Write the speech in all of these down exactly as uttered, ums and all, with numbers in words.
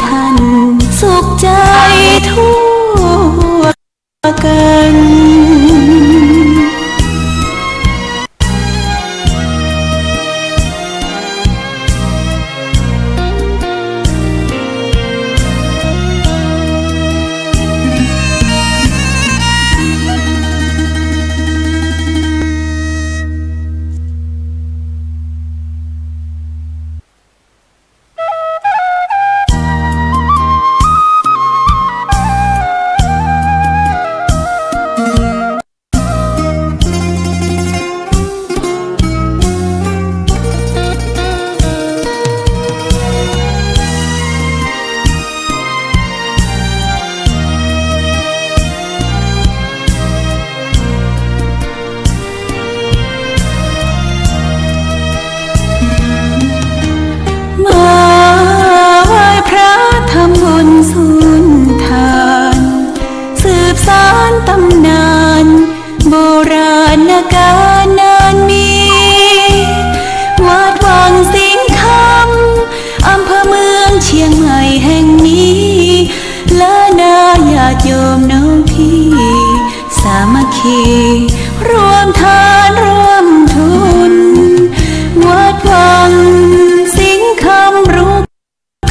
ท่านสุขใจทั่วกัน มาไหว้พระทำบุญสุนทาน สืบสานต๋ำนาน โบราณกาลนานมี วัดวังสิงห์คำ อำเภอเมืองเชียงใหม่แห่งนี้ และนาญาติโยมน้องพี่ สามัคคี ร่วมทานร่วมทุน วัดวังสิงห์คำรู้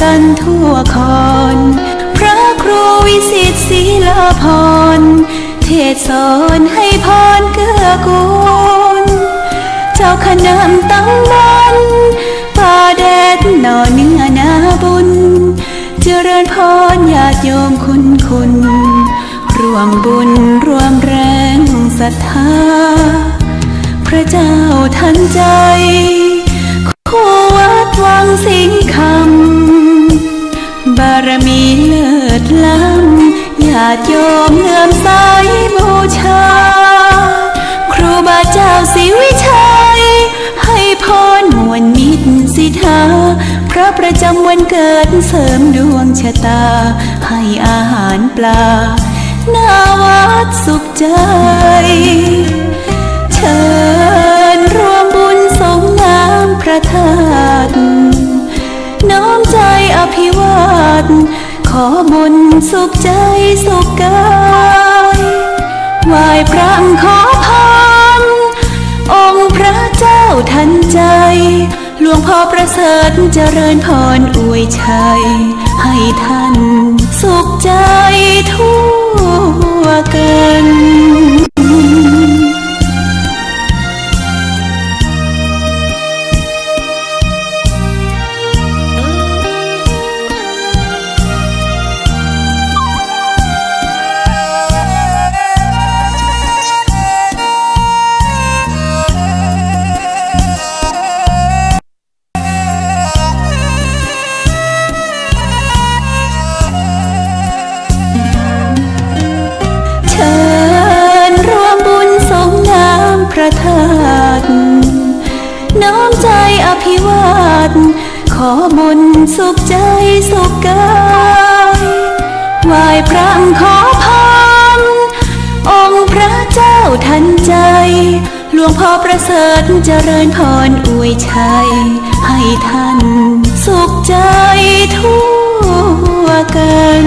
กันทั่วคอน พระครูวิสิทธิ์ศรีลาภรณ์ เทศน์สอนให้พรเกื้อกูล เจ้าคณะต๋ำบลป่าแดดหน่อเนื้อนาบุญ เจริญพรญาติโยมคุณคุณ ร่วมบุญร่วมแรงศรัทธา พระเจ้าทันใจ คู่วัดวังสิงห์คำ บารมีเลิศล้ำ ญาติโยมเลื่อมใสบูชา ครูบาเจ้าศรีวิชัย ให้พรมวลมิตรสิทธา พระประจำวันเกิดเสริมดวงชะตา ให้อาหารปลา หน้าวัดสุขใจ เชิญร่วมบุญสงน้ำพระธาตุ น้อมใจอภิวาท ขอบุญสุขใจสุขกาย ไหว้พระขอพร องค์พระเจ้าทันใจ หลวงพ่อประเสริฐเจริญพรอวยชัย ให้ท่านสุขใจทั่วกัน เชิญร่วมบุญสงน้ำพระธาตุ น้อมใจอภิวาท ขอบุญสุขใจสุขกาย ไหว้พระขอพร องค์พระเจ้าทันใจ หลวงพ่อประเสริฐเจริญพรอวยชัย ให้ท่านสุขใจทั่วกัน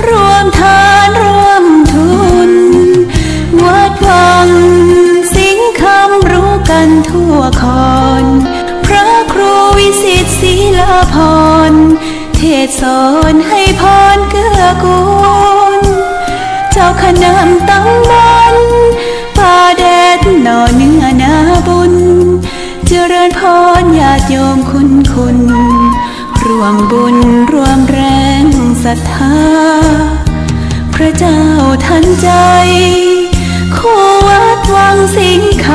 ร่วมทานร่วมทุน วัดวังสิงห์คำรู้กันทั่วคอน พระครูวิสิตศิลาภรณ์ เทศน์สอนให้พรเกื้อกูล เจ้าคณะตำบลป่าแดดหน่อเนื้อนาบุญ เจริญพรญาติโยมคุณคุณ ร่วมบุญร่วมแรงศรัทธา พระเจ้าทันใจ คู่วัดวังสิงห์ค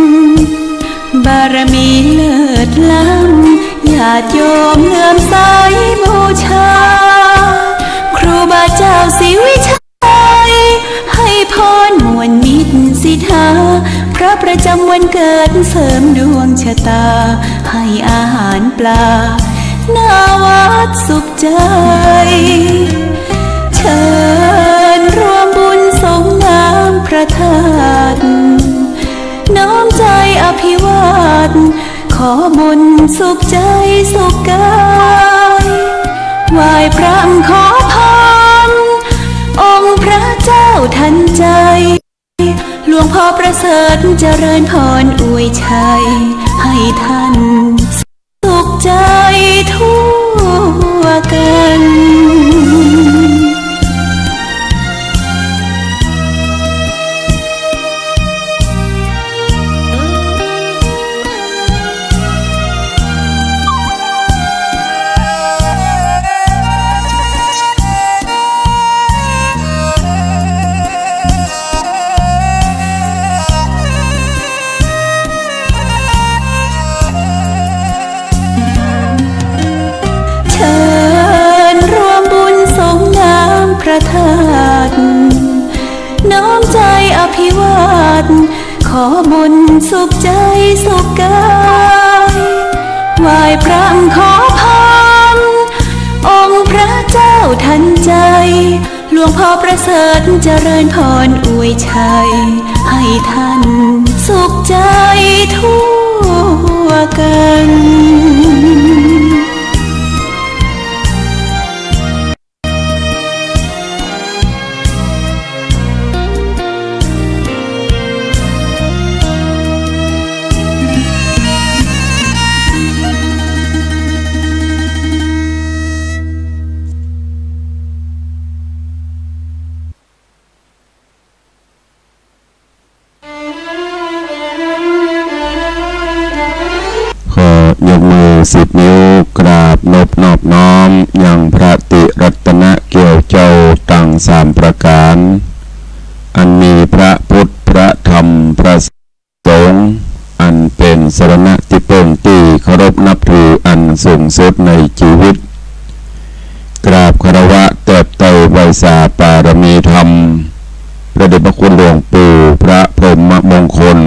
ำ บารมีเลิศล้ำ ญาติโยมเลื่อมใสบูชา ครูบาเจ้าศรีวิชัย ให้พรมวลมิตรสิทธา พระประจำวันเกิดเสริมดวงชะตา ให้อาหารปลา หน้าวัดสุขใจ เชิญร่วมบุญสรงน้ำพระธาตุ น้อมใจอภิวาท ขอบุญสุขใจสุขกาย ไหว้พระขอพร องค์พระเจ้าทันใจ หลวงพ่อประเสริฐเจริญพรอวยชัย ให้ท่านสุขใจทั่วกัน เชิญร่วมบุญสรงน้ำพระธาตุ น้อมใจอภิวาท ขอบุญสุขใจสุขกาย ไหว้พระขอพร องค์พระเจ้าทันใจ หลวงพ่อประเสริฐเจริญพรอวยชัย ให้ท่านสุขใจทั่วกันขอยกมือสิบนิ้วกราบนบนอบน้อมยังพระติรัตนเกี้ยวเจ้าตังสามประก๋าน อันมีพระพุทธ พระธรรม พระสงฆ์ อันเป๋นสรณะตี้เปิ้งตี้เคารพนับถืออันสูงสุดในจีวิต กราบคารวะแตบไตร่ไหว้สาปารมีธรรม พระเดชพระคุณหลวงปู่พระพรหมมงคล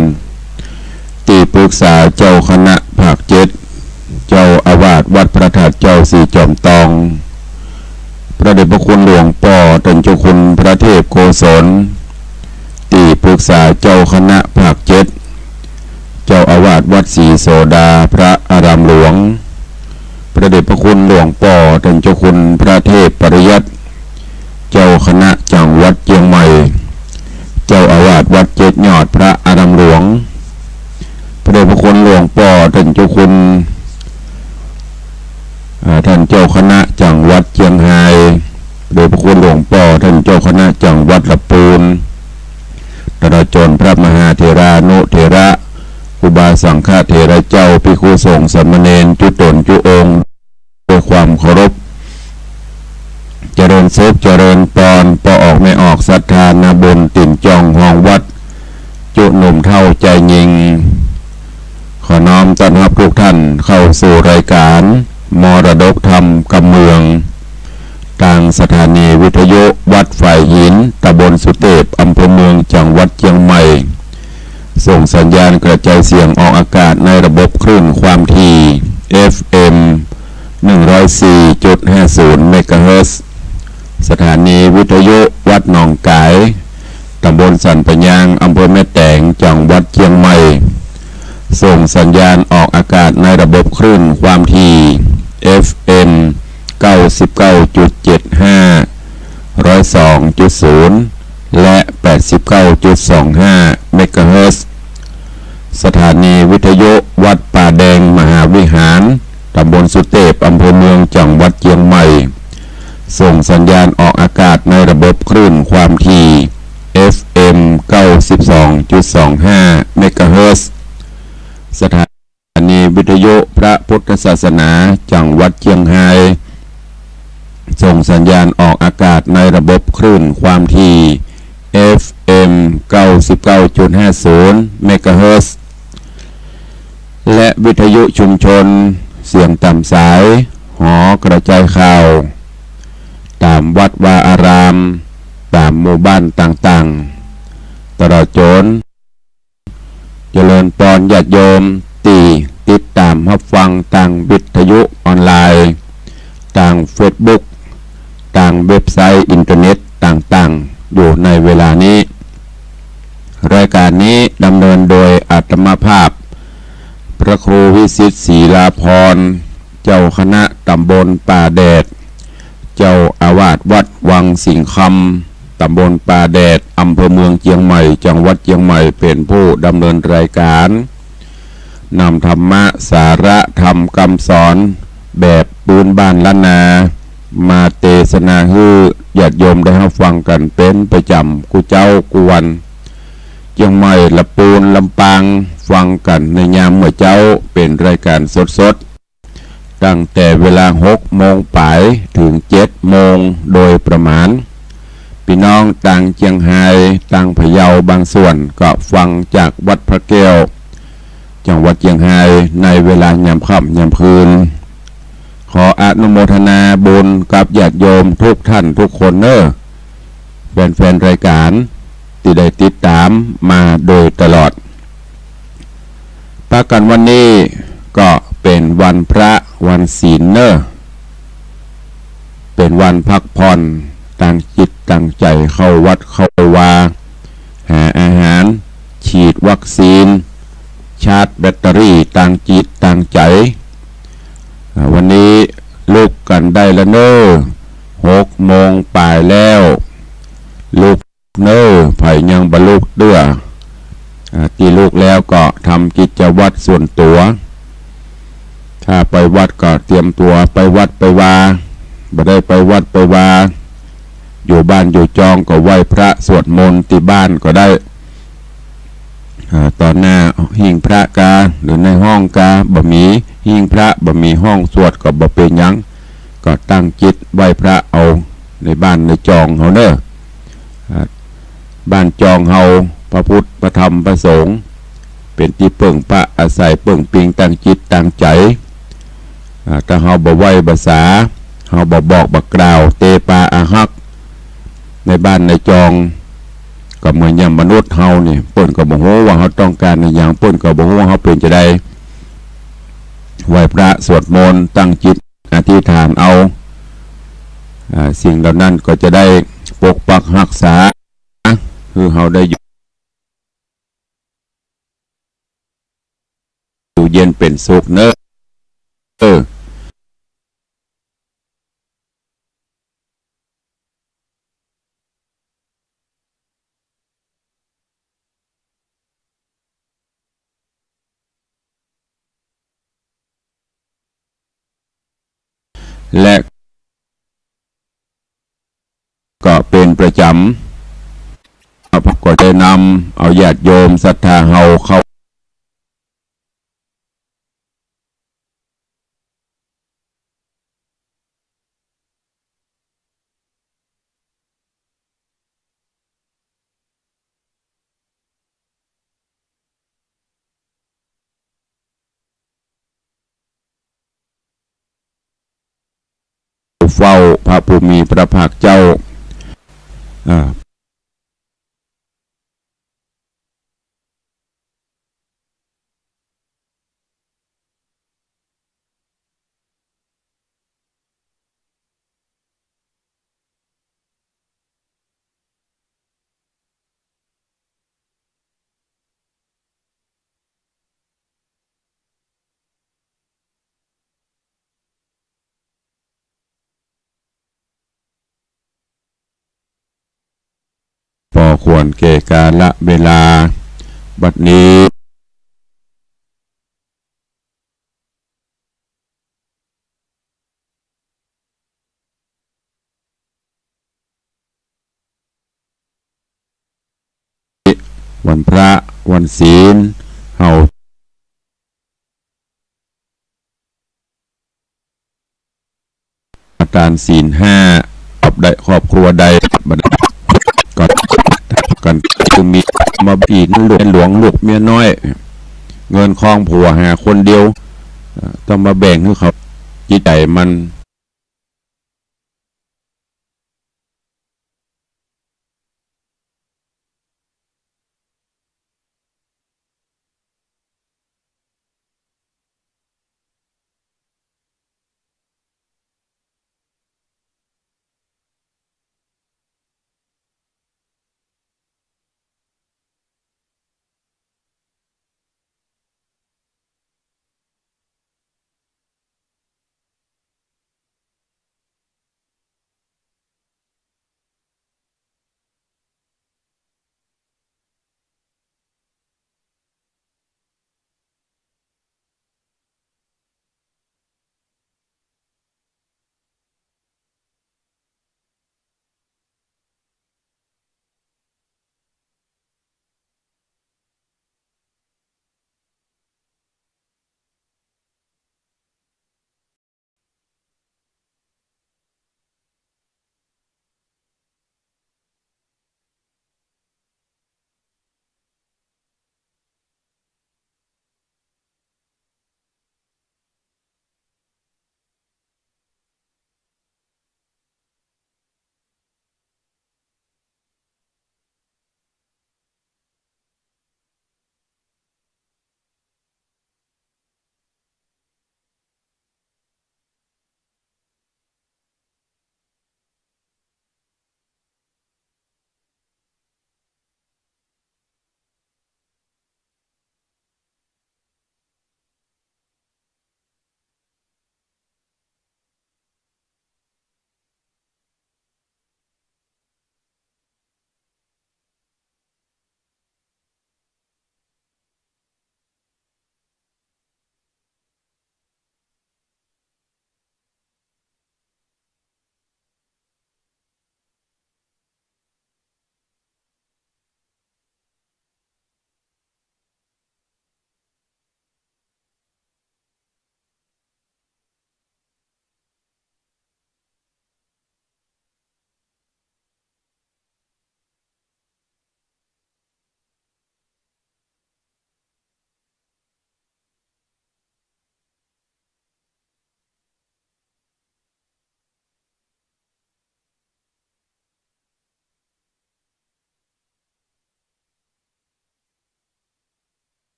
ตี้ปรึกษาเจ้าคณะภาคเจ็ด เจ้าอาวาสวัดพระธาตุเจ้าสีจอมตอง พระเดชพระคุณหลวงป้อต้านเจ้าคุณพระเทพโกศล ตี้ปรึกษาเจ้าคณะภาคเจ็ด เจ้าอาวาสวัดศรีโสดาพระอารามหลวง พระเดชพระคุณหลวงป้อต้านเจ้าคุณพระเทพปริยัติ เจ้าคณะจังหวัดเจียงใหม่ เจ้าอาวาสวัดเจ็ดยอดพระอารามหลวง พระเดชพระคุณหลวงป้อต้านเจ้าคุณ อ่า ต้านเจ้าคณะจังหวัดเจียงฮาย พระเดชพระคุณหลวงป้อต้านเจ้าคณะจังหวัดละปูน ตลอดจ๋นพระมหาเถรานุเถระ ครูบาสังฆเถระเจ้า ภิกขุสงฆ์สามเณร จุ๊ต๋นจุ๊องค์ ด้วยความเคารพ เจริญสุขเจริญปอน ป้อออกแม่ออกศรัทธา นาบุญตี๋นจ่องห้องวัด จุ๊หนุ่มเฒ่าจายญิง ขอน้อมต้อนฮับทุกท่านเข้าสู่รายก๋านมรดกธรรมกำเมือง ตางสถานีวิทยุวัดฝายหิน ตำบลสุเตพ อำเภอเมือง จังหวัดเจียงใหม่ ส่งสัญญาณกระจายเสียงออกอากาศในระบบคลื่นความถี่ เอฟเอ็ม หนึ่งร้อยสี่จุดห้าศูนย์ เมกะเฮิรตซ์ สถานีวิทยุวัดหนองก๋าย ตำบลสันปะยาง อำเภอแม่แตง จังหวัดเจียงใหม่ ส่งสัญญาณออกอากาศในระบบคลื่นความถี่ เอฟเอ็ม เก้าสิบเก้าจุดเจ็ดห้า สองจุดศูนย์ และ แปดสิบเก้าจุดสองห้า เมกะเฮิรตซ์ สถานีวิทยุวัดป่าแดงมหาวิหาร ตำบลสุเตพ อำเภอเมือง จังหวัดเจียงใหม่ ส่งสัญญาณออกอากาศในระบบคลื่นความถี่ เอฟเอ็ม เก้าสิบสองจุดสองห้า เมกะเฮิรตซ์ สถา นีวิทยุพระพุทธศาสนาจังหวัดเจียงฮาย ส่งสัญญาณออกอากาศในระบบคลื่นความถี่ เอฟเอ็ม เก้าสิบเก้าจุดห้าศูนย์ เมกะเฮิรตซ์ และวิทยุชุมชนเสียงต๋ามสาย หอกระจายข่าว ต๋ามวัดวาอาราม ต๋ามหมู่บ้านต่างๆ ตลอดจ๋น เจริญปอนญาติโยมตี้ติดต๋ามฮับฟังตางวิทยุออนไลน์ ตางเฟซบุ๊ก ตางเว็บไซต์อินเทอร์เน็ตต่างๆ อยู่ในเวลานี้ รายก๋านนี้ดำเนินโดยอาตมาภาพ พระครูวิสิทธิ์ ศรีลาภรณ์ เจ้าคณะตำบลป่าแดด เจ้าอาวาสวัดวังสิงห์คำ ตำบลป่าแดด อำเภอเมืองเจียงใหม่ จังหวัดเจียงใหม่ เป๋นผู้ดำเนินรายก๋าน นำธรรมะ สาระธรรมกำสอนแบบปื้นบ้านล้านนา มาเตสนาหื้อญาติโยมได้ฮับฟังกั๋นเป๋นประจ๋ำกู้เจ๊ากู้วัน เจียงใหม่ ละปูน ลำปาง ฟังกั๋นในยามเมื่อเจ๊า เป๋นรายก๋านสดๆ ตั้งแต่เวลาหกโมงป๋ายเถิงเจ็ดโมงโดยประมาณ ปี้น้องตางเจียงฮาย ตางพะเยาบางส่วนก็ฟังจากวัดพระแก้ว จังหวัดเจียงฮาย ในเวลายามค่ำยามคืน ขออนุโมทนาบุญกับญาติโยมทุกท่านทุกคนเน้อ แฟนๆ รายก๋านตี้ได้ติดต๋ามมาโดยตลอด ปะกั๋นวันนี้ก็เป๋นวันพระวันศีลเน้อ เป๋นวันพักผ่อน ตั้งจิตตั้งใจ๋เข้าวัดเข้าวา หาอาหาร ฉีดวัคซีน ชาร์จแบตเตอรี่ ตั้งจิตตั้งใจ๋ อ่า วันนี้ลุกกั๋นได้ละเน้อ หกโมงป๋ายแล้ว ลุกเน้อ ใผยังบ่ลุกเตื้อ อ่า ตี้ลุกแล้วก็ทำกิจวัตรส่วนตั๋ว ถ้าไปวัดก็เตรียมตั๋วไปวัดไปวา บ่ได้ไปวัดไปวา อยู่บ้านอยู่จองก็ไหว้พระสวดมนต์ตี้บ้านก็ได้ อ่า ต่อหน้าหิ้งพระกา หรือในห้องกา บ่มีหิ้งพระ บ่มีห้องสวดก็บ่เป๋นหยัง ก็ตั้งจิตไหว้พระเอาในบ้านในจองเฮาเน้อ อ่า บ้านจองเฮา พระพุทธ พระธรรม พระสงฆ์ เป๋นตี้เปิ้งพาอาศัยเปิ้งปิงตางจิตตางใจ๋ อ่า ถ้าเฮาบ่ไหว้บ่สา เฮาบ่บอกบ่กล่าว เตปาอาฮัก ในบ้านในจอง ก็เหมือนอย่างมนุษย์เฮานี่ เปิ้นก็บ่ฮู้ว่าเฮาต้องก๋านอะหยัง เปิ้นก็บ่ฮู้ว่าเฮาเป๋นจาใด ไหว้พระสวดมนต์ ตั้งจิตอธิษฐานเอา อ่า สิ่งเหล่านั้นก็จะได้ปกปักฮักษา คือเฮาได้อยู่ อยู่เย็นเป๋นสุขเน้อ เออ และก็เป๋นประจ๋ำ ก็ได้นำเอาญาติโยมศรัทธาเฮาเข้า เฝ้าพระผู้มีพระภาคเจ้า อ่า ควรแก่กาละเวลา บัดนี้ วันพระ วันศีล เฮา ทานศีลห้า ครอบใด ครอบครัวใด บัดนี้ ก่อน ก่อน คือมีมาอีก ลูกหลวง ลูกเมียน้อย เงินคองผัวหาคนเดียว เอ่อ ต้องมาแบ่งหื้อเขา จิตใจ๋มัน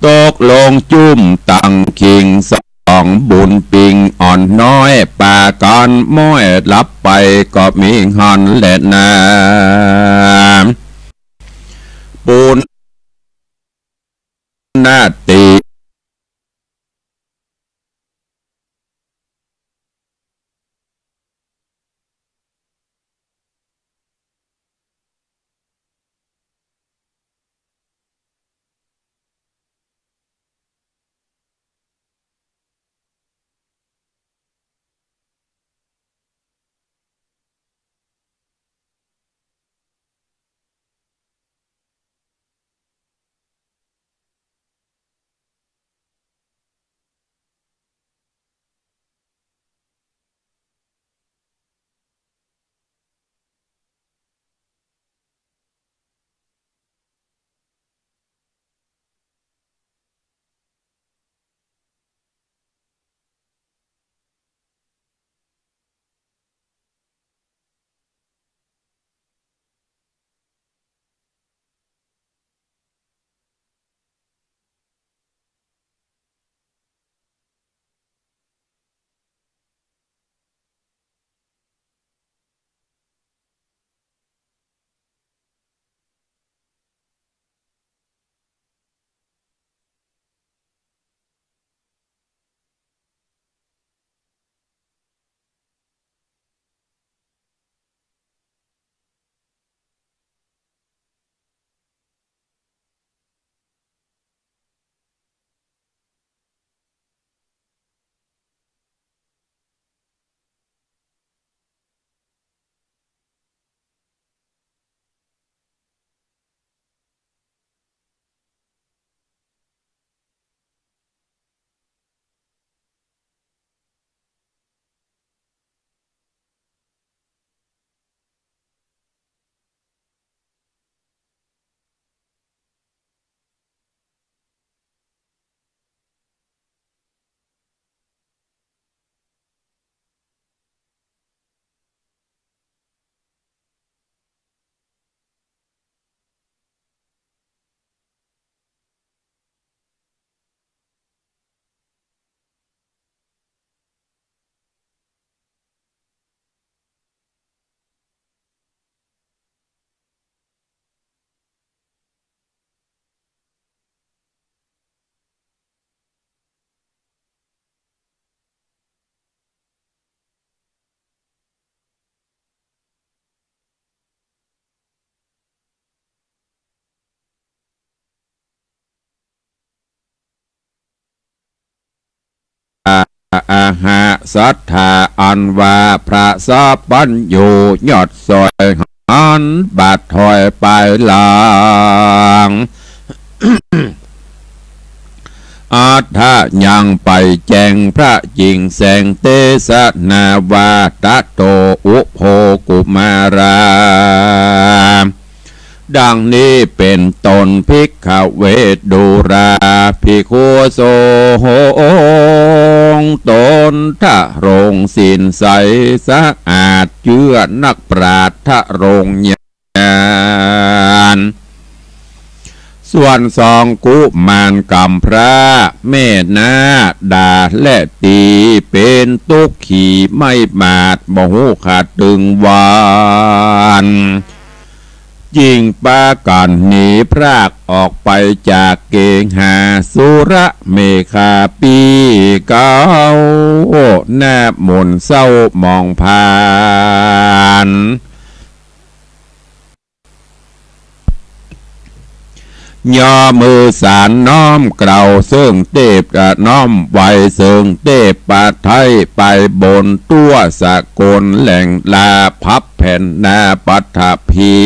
ตกลงจุ้มตังคิงสอง บุญปิงอ่อนน้อย ปากั๋นม้อยหลับไปก็มีหั้นแลนา ปุณณติ อาหาสัตถาอันว่าพระสัพพัญญูยอดสวยหันบาทถอยไปหลัง อัฏฐะยังไปแจ้งพระจิ่งแสงเตสนาว่า ตะโต อุโภ กุมารา ดังนี้เป๋นต้น ภิกขะเว ดูรา ภิกขุสงฆ์ ต๋นทะรงศีลใสสะอาด เจื้อนักปราชญ์ทะรงญา ส่วนสองกุมารกำพร้า แม่นาดาและตี เป๋นตุ๊กขีไม่หมาด บ่ฮู้ขาดตึงวัน จึงปากั๋นหนีพรากออกไปจากเกหา สุระเมฆาปี้เก๊า หน้ามนเศร้าหมองพาน ย่อมือสานน้อมเกล้าเซิ่งเตพ อ่ะ น้อมไหว้เซิ่งเตพ ปะไท้ไปบนตั๋วสะกล แหล่งลาพับแผ่นนาปัทภี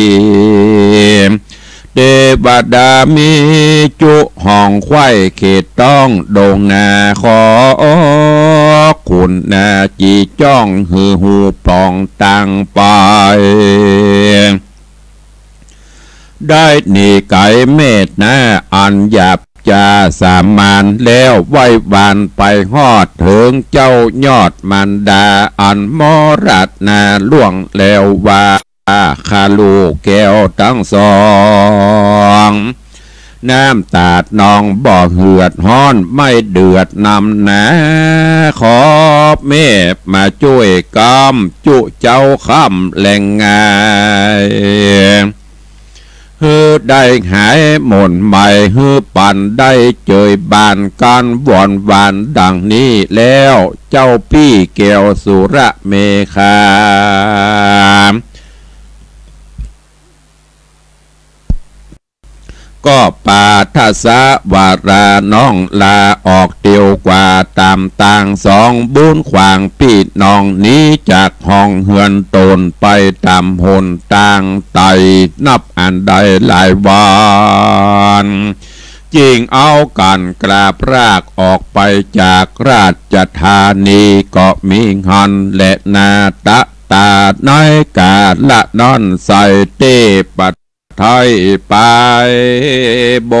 เตวดามีจุห้องไขว้เขตต้องดงนาคอ ขุนนาจีจ้องหื้อฮู้ปองต่างไป ได้หนีไก๋เมตนาอันหยาบจ๊าสามัญ แล้วไหว้วานไปฮอดเถิงเจ้ายอดมารดา อันมรณาล่วงแล้วว่า ข้าลูกแก้วตังสอง น้ำตาดนองบ่เหือดฮ้อน ไม่เดือดนำหนา ขอแม่มาจ้วยกำจุเจ้าค่ำแลงงาย หื้อได้หายหม่นไหม้ หื้อปันได้เจยบาน ก๋านวอนหวานดังนี้แล้ว เจ้าปี้แก้วสุรเมขลา ก็ปาทสวาราน้องลาออกเตียวกว่าต๋ามตางสองบุญขวางปี้น้อง หนีจากห้องเฮือนต๋นไปต๋ามหนตางไก๋นับอันได้หลายวัน จึงเอากั๋นกราบรากออกไปจากราชธานี ก็มีหั้นแลนา ตะต๋าในก๋าละนั้นไส้เต๊ปะ ไทยไปบ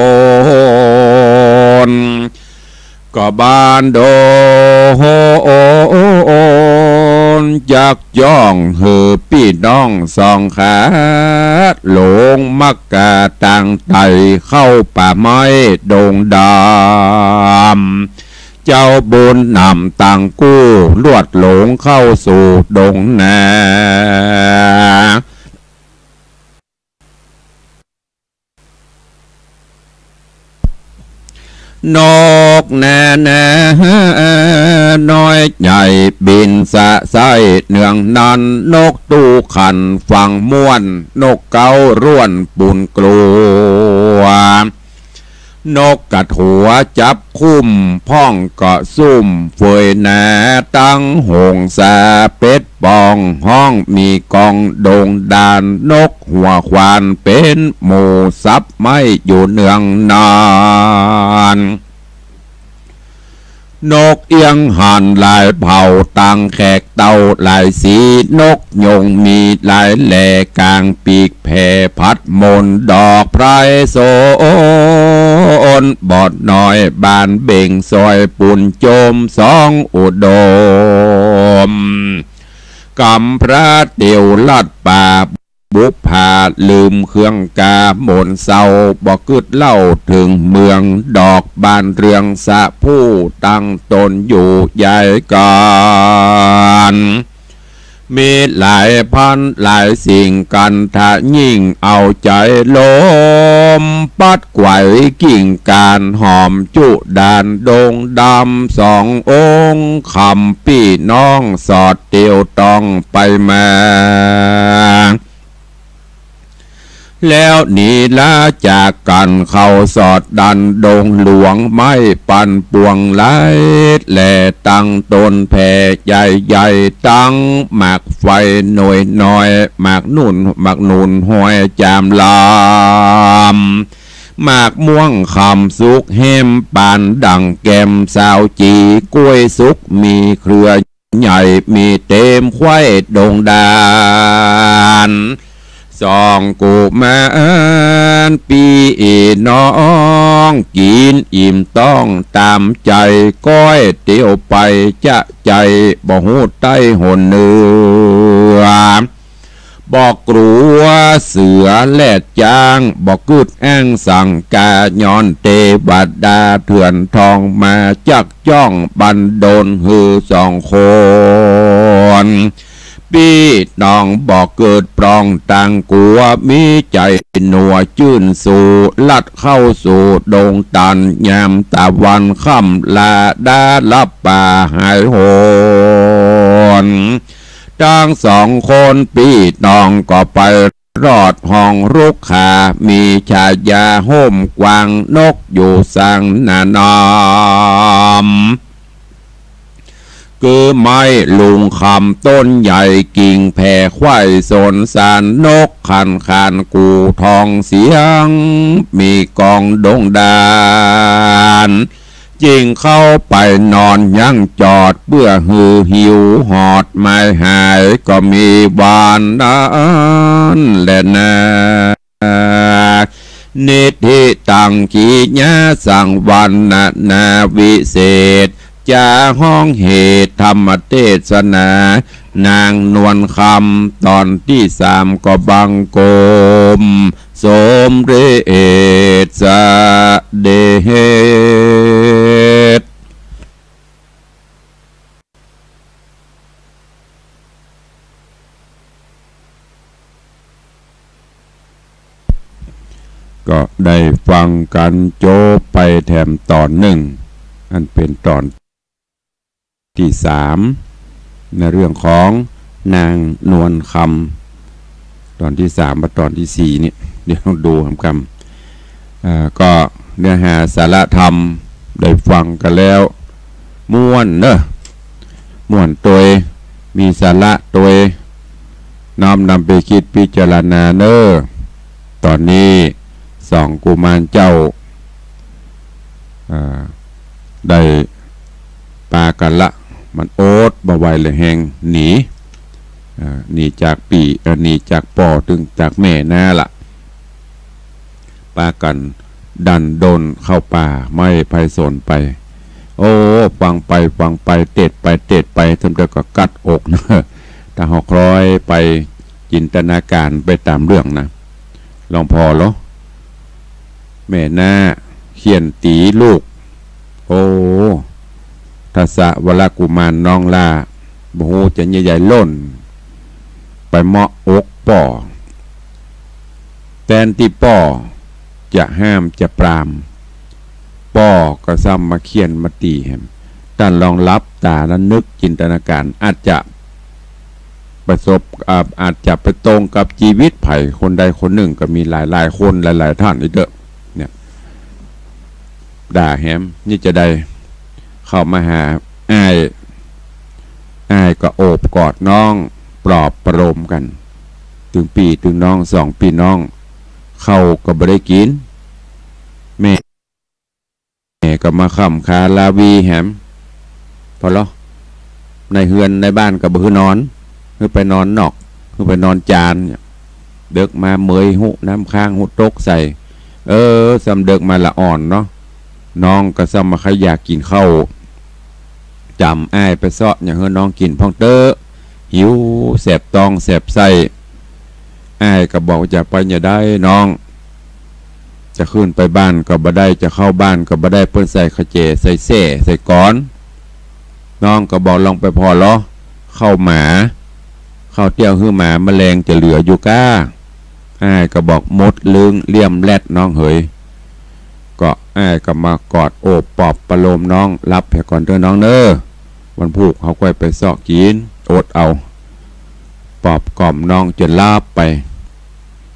น ก็บานโดนจักจ้องหื้อปี้น้องสองขา หลงมักก๋าตางไต่เข้าป่าไม้ดงดำ เจ้าบุญนำตังกู้ลวดหลงเข้าสู่ดงนา นกนานาน้อยใหญ่บินสะไส้ เนืองนั้นนกตู้ขันฟังม่วน นกเก๊าร่วนปูนกลัว นกกระถัวจับคุ้มพ่องก็ซุ่มเฟยหนา ตังหงสาเป็ดป่องฮ้องมีกองดงดาน นกหัวขวานเป๋นหมู่สับไม้อยู่เนืองนั้น นกเอี้ยงหันหลายเผ่า ตังแขกเต้าหลายสี นกยูงมีหลายแหล่ ก๋างปีกแผ่พัดมนต์ ดอกไพรสน บ่อน้อยบานเบ่ง ซอยปูนโจมสองอุดม กำพร้าเตียวลัดป่า บุปผาลืมเครื่องกา หม่นเศร้าบ่กึ๊ดเล่าเถิงเมือง ดอกบานเรืองสะพรู ตั้งต๋นอยู่ใหญ่กั๋น มีหลายพันหลายสิ่ง กันทะยิ่งเอาใจ๋ลม ปัดไกวกิ่งก๋านหอมจุดาน ดงดำสององค์ คำปี้น้องสอดเตียวต้องไปมา แล้วหนีลาจากกั๋นเข้าสอดดันดงหลวง ไม้ปันปวงหลายแหล่ ตั้งต๋นแผ่ใหญ่ๆ ตังหมากไฟหน่วยน้อย หมากนุ่น หมากหนุนห้อยจามลำ หมากม่วงคำสุกแหมปานดั่งแก้มสาวจี กล้วยสุกมีเครือ ใหญ่มีเต๋มไขว้ดงดาน สองกุมารปี้น้อง กิ๋นอิ่มต้องต๋ามใจ๋ ก้อยเตียวไปจะใจ๋ บ่ฮู้ใต้หนเหนือ บ่กลัวเสือแลดจ๊าง บ่กึ๊ดแอ้งสังกา ย้อนเตวดาเถื่อนทอง มาจักจ้องบันดลหื้อสองคน ปี้น้องบ่กึ๊ดปลองตังกั๋ว มีใจ๋หนัวจื้นสู่ ลัดเข้าสู่ดงตัน ยามตะวันค่ำลาดาลับป่าหายหน ตังสองคนปี้น้องก็ไปรอดห้องรุกขา มีชายาฮ่มกว้าง นกอยู่สังหนานอม คือไม้ลุงคำต้นใหญ่ กิ่งแผ่ไขว้สนสาร นกขันขานกู่ทองเสียง มีกองดงดาน จึงเข้าไปนอนยั้งจอด เปื้อหื้อหิวหอดหมายหาย ก็มีวานนั้นแลนา นิธิตังกิยาสังวรรณนาวิเศษ จาฮ้องเหตุธรรมเตสนา นางนวลคำต๋อนตี้สาม ก็บังคม สมเร็จเสด็จ ก็ได้ฟังกั๋นจบไปแถมต๋อนนึ่ง อันเป๋นต๋อนตี้สาม ในเรื่องของนางนวลคำ ต๋อนตี้สามกับต๋อนตี้สี่นี่ เดี๋ยวดูกำๆ อ่า ก็เนื้อหาสาระธรรมได้ฟังกั๋นแล้ว ม่วนเนอะ ม่วนตวย มีสาระตวย น้อมนำไปกึ๊ดพิจารณาเนอะ ต๋อนนี้สองกุมารเจ้า อ่า ได้ปากั๋นละ มันอดบ่ไหวแล้วแฮงหนี อ่า หนีจากปี้ เอ่อ หนีจากป้อ ตึงจากแม่น้าละ ปากั๋นดันด้นเข้าป่าไม้ไพรสนไป โอ้ ฟังไปฟังไป เตสน์ไปเตสน์ไป ส่ำเดียวก็กั๊ดอกนะ ถ้าเฮาคล้อยไปจินตนาก๋ารไปต๋ามเรื่องนะ หลวงพ่อเหรอ แม่น้าเฆี่ยนตี๋ลูก โอ้ ทศวรกุมารน้องหล้า บ่ฮู้จะเยียะใยล่น ไปเหมาะอกป้อ แตนตี้ป้อจะห้ามจะปราม ป้อก็ซ้ำมาเฆี่ยนมาตี๋แหม ต้านลองหลับต๋าแล้วนึกจินตนาก๋าร อาจจะประสบ อ่า อาจจะไปตรงกับจีวิตใผคนใดคนนึ่ง ก็มีหลายๆ คนหลายๆ ต้านอีกเต๊อะ เนี่ย ด่าแหม นี่จะได้เข้ามาหาอ้าย อ้ายก็โอบกอดน้อง ปลอบประโลมกั๋น ตึงปี้ตึงน้อง สองปี้น้อง ข้าวก็บ่ได้กิ๋น แม่ แม่ก็มาค้ำคาราวีแหม ผ่อลอ ในเฮือนในบ้านก็บ่หื้อนอน หื้อไปนอนนอก หื้อไปนอนจานเนี่ย เดิ็กมาเมยฮู้น้ำค้างฮู้ตกใส่ เออ ซ้ำเดิ็กมาละอ่อนเนาะ น้องก็ซ้ำบ่ใค่อยากกิ๋นข้าว จ๋ำอ้ายไปเซาะหยังหื้อน้องกิ๋นพ่องเต๊อะ หิวแสบต๊องแสบไส้ อ้ายก็บอกจะไปจะได้น้อง จะขึ้นไปบ้านก็บ่ได้ จะเข้าบ้านก็บ่ได้ เปิ้นใส่ขะแจ ใส่แส้ ใส่ก๋อน น้องก็บอกลองไปผ่อลอ ข้าวหมา ข้าวเตี้ยวหื้อหมาแมลงจะเหลืออยู่ก้า อ้ายก็บอกมดลึงเลี่ยมแลดน้องเหย ก็อ้ายก็มากอดโอบปลอบประโลมน้อง หลับเหียก่อนเต๊อะน้องเน่อ วันพูกเฮาก้อยไปเซาะกิ๋น อดเอา ปลอบกล่อมน้องจ๋นหลับไป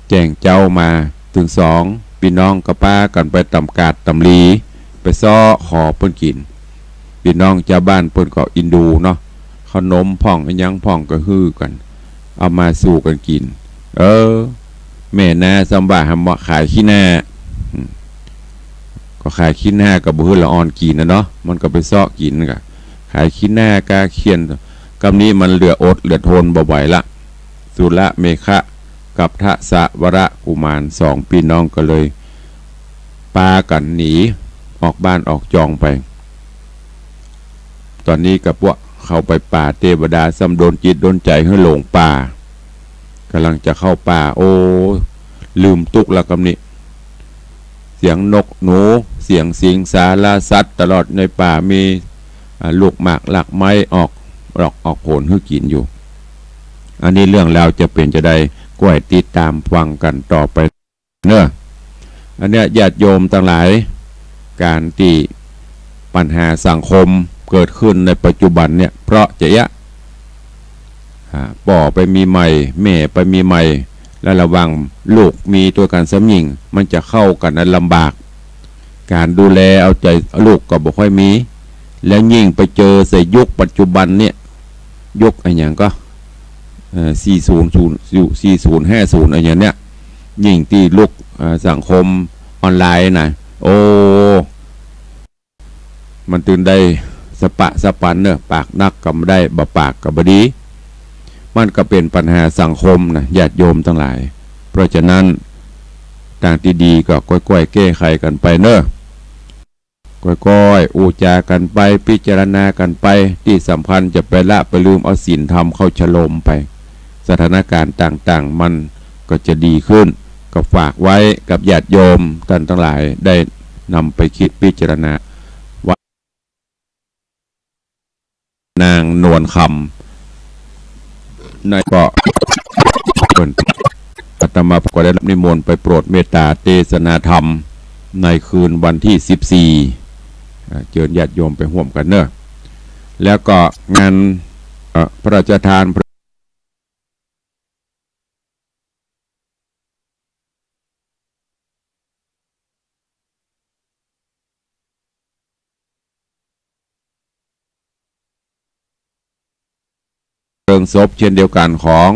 แจ้งเจ๊ามา ตึงสองปี้น้องก็ปากั๋นไปต๋ามกาดต๋ามลี ไปเซาะขอเปิ้นกิ๋น ปี้น้องจาวบ้านเปิ้นก็อินดูเนาะ ขนมพ่องอะหยังพ่องก็หื้อกั๋น เอามาสู่กั๋นกิ๋น เออ แม่น้าซ้ำว่าหาเหมาะขายขี้หน้า อืม ก็ขายขี้หน้าก็บ่หื้อละอ่อนกิ๋นนะเนาะ มันก็ไปเซาะกิ๋นกะ ขายขี้หน้ากาเขียน กำนี้มันเหลืออดเหลือทนบ่ไหวละ สุรเมขะกับทศวรกุมารสองปี้น้องก็เลยปากั๋นหนีออกบ้านออกจองไป ต๋อนนี้ก็ปวกเข้าไปป่า เตวดาซ้ำดลจิตดลใจ๋หื้อหลงป่า ก่ำลังจะเข้าป่า โอ้ ลืมตุ๊กข์ละกำนี้ เสียงนกหนู เสียงสิงสารสัตว์ ตลอดในป่ามี อ่า ลูกหมากรากไม้ออกดอกออกผลหื้อกิ๋นอยู่ อันนี้เรื่องราวจะเป๋นจาใด ก้อยติดต๋ามฟังกั๋นต่อไปเนาะ อันเนี้ยญาติโยมตังหลาย ก๋านตี้ปัญหาสังคมเกิดขึ้นในปัจจุบันเนี่ย เพราะจะเยียะ อ่า ป้อไปมีใหม่ แม่ไปมีใหม่ แล้วระหว่างลูกมีตวยกั๋นซ้ำญิง มันจะเข้ากั๋นอันลำบาก ก๋านดูแลเอาใจ๋ลูกก็บ่ค่อยมี แล้วยิ่งไปเจอใส่ยุคปัจจุบันเนี่ย ยุคอะหยังก็ เอ่อ สี่ศูนย์ สี่ศูนย์ห้าศูนย์ อะหยังเนี่ย ยิ่งตี้ลุก เอ่อ สังคมออนไลน์นะ โอ้ มันตึงได้สะปะสะปันเนาะ ปากนักก็บ่ได้ บ่ปากก็บ่ดี มันก็เป๋นปัญหาสังคมนะ ญาติโยมตังหลาย เพราะฉะนั้น ตางตี้ดีก็ก้อยๆ แก้ไขกั๋นไปเนาะ ก้อยๆ อู้จ๋ากั๋นไป พิจารณากั๋นไป ตี้สำคัญจะไปละไปลืมเอาศีลธรรมเข้าชโลมไป สถานก๋ารณ์ต่างๆ มันก็จะดีขึ้น ก็ฝากไว้กับญาติโยมต้านตังหลายได้นำไปกึ๊ดพิจารณา วัดนางนวลคำ ในก็ อาตมาก็ได้รับนิมนต์ไปโปรดเมตตาเตสนาธรรมในคืนวันตี้สิบสี่ อ่า เจิญญาติโยมไปฮ่วมกั๋นเนาะ แล้วก็งาน เอ่อ พระราชทาน เพลิงศพเช่นเดียวกั๋นของ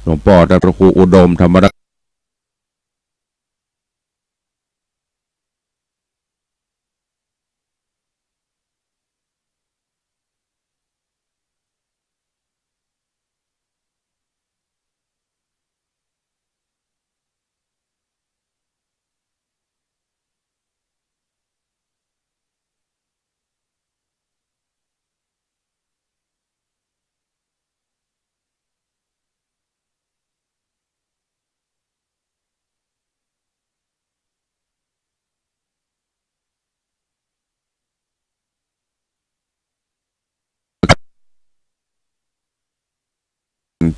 หลวงป้อต้านพระครูอุดมธรรมรักษ์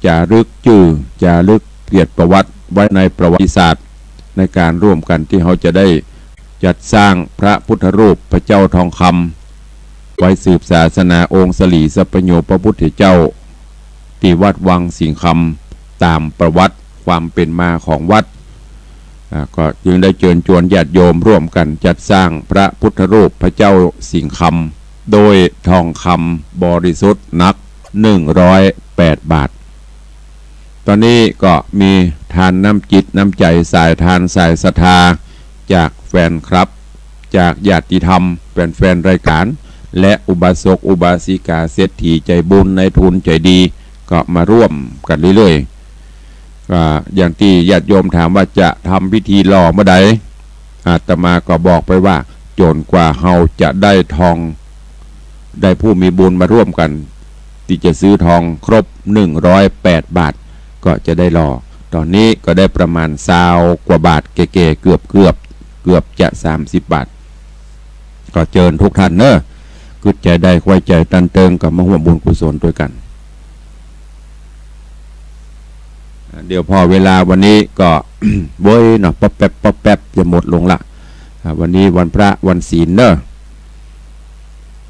จารึกจื้อ จารึกเกียรติประวัติไว้ในประวัติศาสตร์ ในก๋านฮ่วมกั๋นตี้เฮาจะได้จัดสร้างพระพุทธรูปพระเจ้าทองคำ ไว้สืบศาสนาองค์สรีสัพพัญญูพระพุทธเจ้า ตี้วัดวังสิงห์คำ ต๋ามประวัติความเป๋นมาของวัด อ่า ก็จึงได้เจิญจวนญาติโยมฮ่วมกั๋นจัดสร้างพระพุทธรูปพระเจ้าสิงห์คำ โดยทองคำบริสุทธิ์หนักหนึ่งร้อยแปดบาท ต๋อนนี้ก็มีทานน้ำจิตน้ำใจ๋ สายทานสายศรัทธา จากแฟนคลับ จากญาติธรรม แฟนๆ รายก๋าน และอุบาสกอุบาสิกา เศรษฐีใจ๋บุญ นายทุนใจ๋ดี ก็มาฮ่วมกั๋นเรื่อยๆ อ่า อย่างตี้ญาติโยมถามว่าจะทำพิธีหล่อเมื่อใด อาตมาก็บอกไปว่า จ๋นกว่าเฮาจะได้ทอง ได้ผู้มีบุญมาฮ่วมกั๋น ตี้จะซื้อทองครบหนึ่งร้อยแปดบาท ก็จะได้หล่อ ต๋อนนี้ก็ได้ประมาณซาวกว่าบาทแก่ๆ เกือบๆ เกือบจะสามสิบบาท ก็เจิญกู้ต้านเนาะ กึ๊ดใจ๋ใดใค่ใจ๋ตันเติงก็มาฮ่วมบุญกุศลตวยกั๋น อ่า เดี๋ยวพอเวลาวันนี้ก็ เว้ยเนาะ ป๊อบแป๊บป๊อบแป๊บจะหมดลงละ อ่า วันนี้วันพระวันศีลเนาะ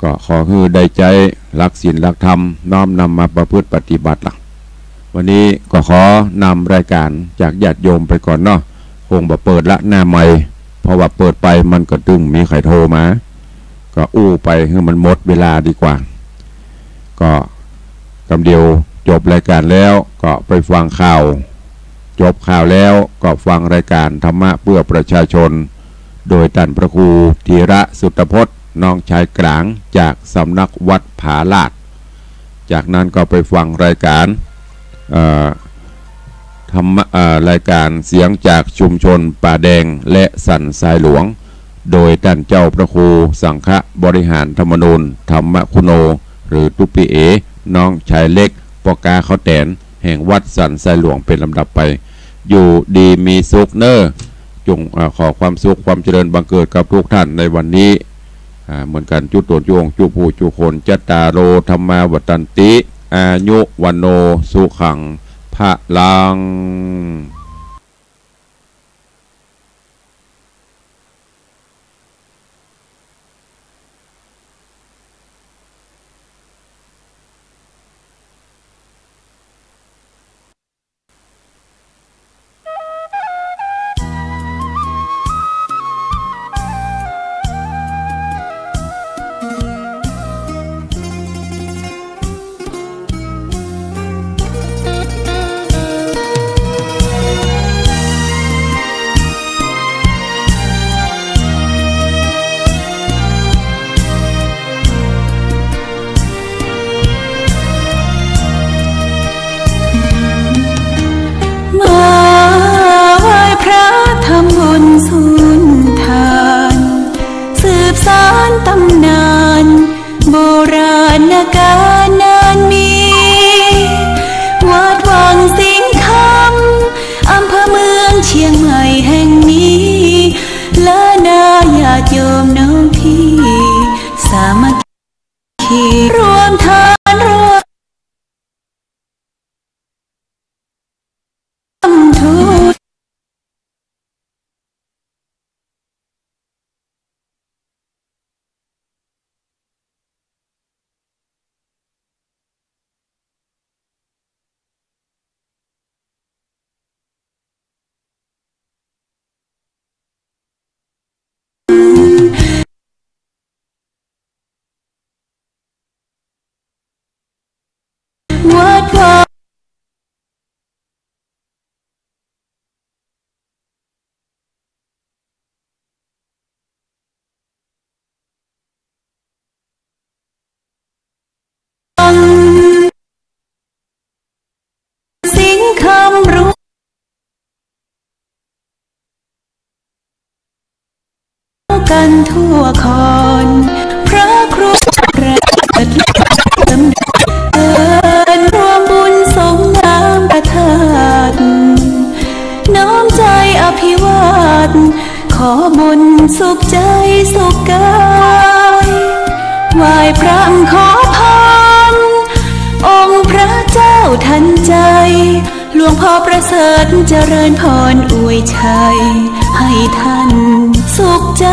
ก็ขอหื้อได้ใจ๊หลักศีลหลักธรรม น้อมนำมาประพฤติปฏิบัติละ วันนี้ก็ขอนำรายก๋านจากญาติโยมไปก่อนเนาะ คงบ่เปิดละหน้าไมค์ เพราะว่าเปิดไปมันก็ตึงมีใผโทรมา ก็อู้ไปหื้อมันหมดเวลาดีกว่า ก็กำเดียวจบรายก๋านแล้วก็ไปฟังข่าว จบข่าวแล้วก็ฟังรายก๋านธรรมะเพื่อประชาชน โดยต้านพระครูธีระสุตพจน์ น้องชายก๋าง จากสำนักวัดผาลาด จากนั้นก็ไปฟังรายก๋าน เอ่อ ธรรมะ เอ่อ รายก๋านเสียงจากชุมชนป่าแดงและสันทรายหลวง โดยต้านเจ้าพระครูสังฆบริหารธรรมนูญ ธรรมคุโน หรือตุ๊ปปี้เอ๋ น้องชายเล็ก ป้อก๊าข้าวแต๋น แห่งวัดสันทรายหลวงเป๋นลำดับไป อยู่ดีมีสุขเน่อ จง เอ่อ ขอความสุขความเจริญบังเกิดกับกู้ต้านในวันนี้ อ่า เหมือนกั๋น จุ๊ต๋นจุ๊องค์ จุ๊ผู้จุ๊คน จัตตาโร ธัมมา วัฑฒันติ อายุ วัณโณ สุขัง พลัง กันทั่วคอน พระครูประเสริฐเลิศล้ำเดิน ร่วมบุญสงน้ำพระธาตุ น้อมใจอภิวาท ขอบุญสุขใจสุขกาย ไหว้พระขอพร องค์พระเจ้าทันใจ หลวงพ่อประเสริฐเจริญพรอวยชัย ให้ท่านสุขใจ